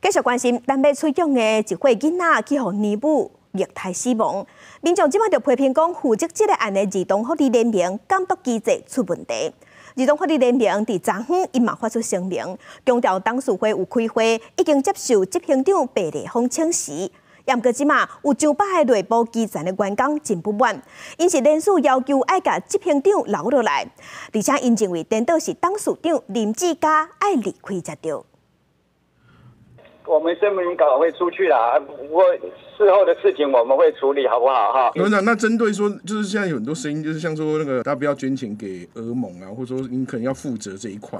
繼續關心南非催養的一歲囡仔去予奶母虐待死亡，民眾這擺就批評講，負責這個案的兒童福利聯盟監督機制出問題。兒童福利聯盟佇昨昏伊嘛發出聲明，強調董事會有開會，已經接受執行長白麗芳請辭。毋過這馬有上百个內部基層的員工真不滿，𪜶是連署要求愛共執行長留落來，而且𪜶認為顛倒是董事長林志嘉愛離開才對。我們聲明稿會出去啦，不過事後的事情我們會處理，好不好？哈。董事長，那針對說，就是現在有很多聲音，就是像說那個大家不要捐錢給兒盟啊，或者說你可能要負責這一塊。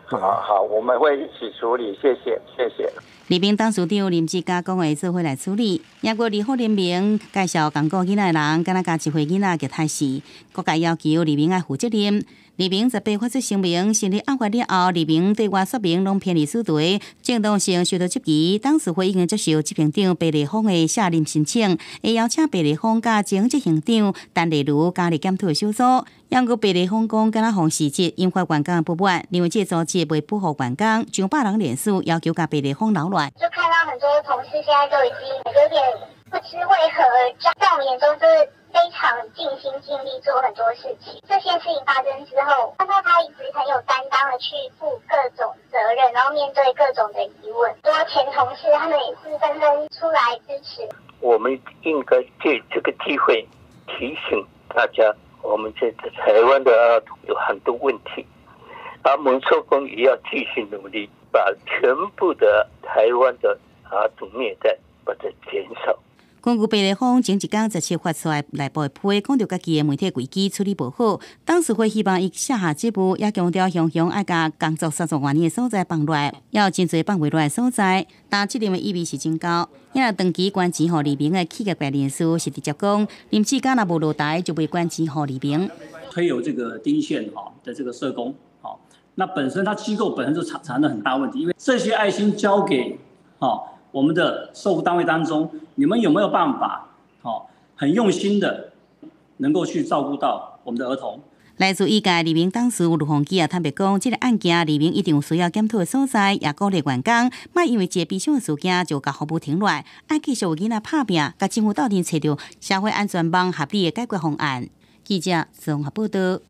好好，我們會一起處理，謝謝，謝謝。聯盟董事長林志嘉講會做伙來處理，也過兒福聯盟介紹仝顧囡仔的人，敢若共一歲囡仔虐待死，各界要求聯盟愛負責任。聯盟18發出聲明，成立案發了後，聯盟對外說明攏偏離事實，正當性受到質疑。董事會已經接受執行長白麗芳的卸任申請，會邀請白麗芳佮前執行長陳麗如加入檢討小組。毋過白麗芳講，敢若予辭職，引發員工不滿，認為這個組織袂保護員工，上百人聯署要求共白麗芳留落來。就看到很多同事現在都已經有點不知為何而戰，在我們眼中就是非常盡心盡力做很多事情。這件事情發生之後，看到他一直很有擔當的去負各種責任，然後面對各種的疑問，多前同事他們也是紛紛出來支持。我們應該借這個機會提醒大家，我們這台灣的兒童有很多問題，而蒙社工也要繼續努力，把全部的台灣的兒童虐待把它減少。根據白麗芳前一工17發出來內部的批，講著家己的媒體危機處理無好，董事會希望伊卸下職務，也強調雄雄愛共工作30外年的所在放落來，也有真濟放袂落來的所在，擔責任的意味是真高。因為長期捐錢予聯盟的企業界人士是直接講，林志嘉若無落台，就袂捐錢予聯盟。推有這個丁線哈的這個社工，好，那本身他機構本身就產生很大問題，因為這些愛心交給我們的受扶單位當中，你們有沒有辦法，很用心的能夠去照顧到我們的兒童？來自醫界聯盟董事盧鳳基也坦白講，這個案件聯盟一定有需要檢討的所在，也鼓勵員工，莫因為一個悲傷的事件就共服務停落來，愛繼續為囡仔拍拚，共政府鬥陣揣著社會安全網合理的解決方案。記者綜合報道。